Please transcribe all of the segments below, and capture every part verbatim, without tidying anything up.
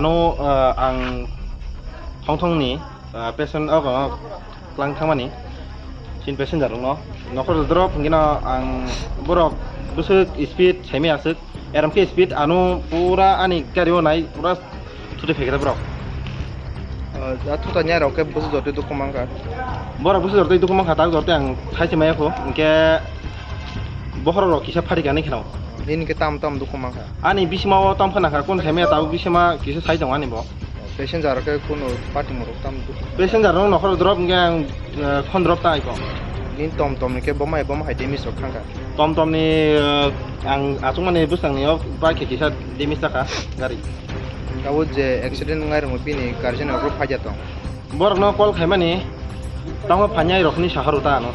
Ano, ah, ang thong thong ni, ah, patient, oh, oh, klang thangmani, chin passenger rokno, nokhor drop hingino ang borok bwswk speed saimaya aswk, eram khe speed ano pura ani gari o nai pura thutai phaikha borok. Ah, ja thutai nya rok khe bwswk jotoi dukhu mankha. Borok bwswk jotoi dukhu mankha, tak jotoi ang thaise maya kho, hingkhe bokhorok rok kisa pharikha hinwi kheno. Nini khe tam tam dukhu mankha. Ani bisima o tam khna kha, kun saimaya tabuk bisima kisa sai tongo ani bo. Passenger khe kunu party morok tam dukhu. Passenger no nokhor drop hingkhe ang, eh, khon drop ta aiko. Nini tom tom ni khe boma boma hai damage rok thangkha. Tom tom ni, eh, ang achukmani bwsang ni o bike khe kisa damage ta kha gari. Abo je accident wngnai rokno bini guardian rok phai ya tong. Borokno call khaimani, tamo phainai rokni saharu ta ano.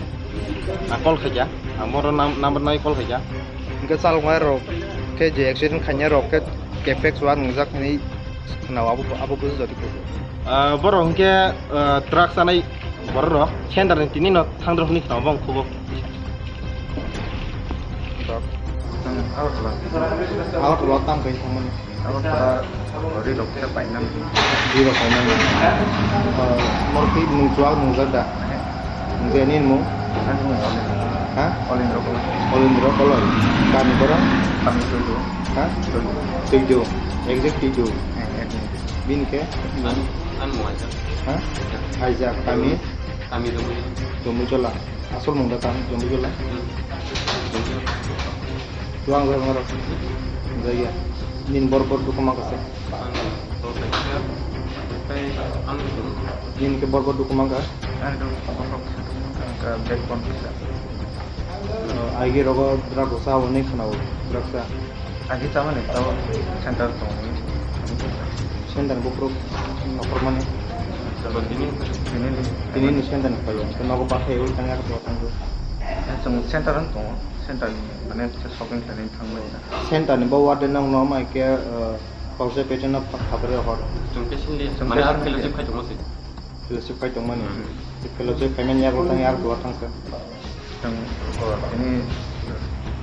A call khaikya, ang boro nam-, number nai call khaikya. Hingke chaloknai rok khe je accident khainai rok khe kepek chuwak nungjak hinwi khwnao abo, abo buji jodi khe. Ah, borok hingke, ah, truck chanai borok rok center ni tini no thangdrok hinwi khwnao bong khubo. Agartala. Agartala tamo khe thangmani. Abo pura ri rok khe painani. Ri rok painani. Ah, mor khe nung chuwak nungjak da? Hingke nini mung? Ani mung Olin. Ha? Olin rok. Olin rok Oloi. Kami borok? Kami Tuidu. Ha? Tuidu. Tuidu. Exact Tuidu. Eh, eh, eh. Bini khe? An, an mung Aijak. Ha? Aijak. Kami? Kami Jomui. Jomui Jola. Asol mung da tang Jomui Jola? Hmm. Jomui Jola. Tuang gue ngorok. Jaya. Nini bor bor dukhu mankha se. Ang to kaisa, tei ang to. Nini khe bor bor dukhu mankha? Ang to bor bor kisa dukhu mankha, ang ka bag bond kisa. Aigi rogo drug sa hwnwi khwnao, drug sa. Aigi chamani tao center tong. Center bukruk nokhormani. Tini, tini ni center ni payo. Nogo bakhe ui tangya ko tanggo. Center tong, center ni mane shopping khlainai. Center ni bo warden nang no mai khe, uh, kaisa patient no pha-, phabrwi hor. Chwng khe sindi, chwng mane khe ar sindi. Fellowship khai tongma se. Fellowship khai tongmani. Hmm. Fellowship khai mani yago tang yar duar thang se. Chwng, oh, ini.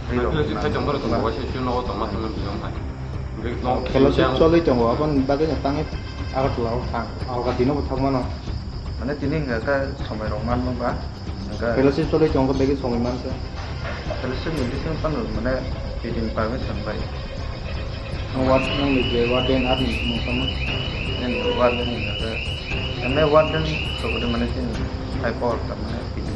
Fellowship khai tongma rok tong, waisa chwng nogo tongma tongma biyong hai. Fellowship cholwi tongo, aboni bagwi no tangwi Agartala o thang. Alga dino bo thang mano. Mane tini hwnka khe somai rok man ba. Hwnka. Fellowship cholwi tongo, begwi somai manse. Fellowship ni bising phano mane bini permission bai. Ward nang ni je warden ar ni mung tamo? Warden ni hwnka. Ene warden to bode mane tin hai por ta mane bini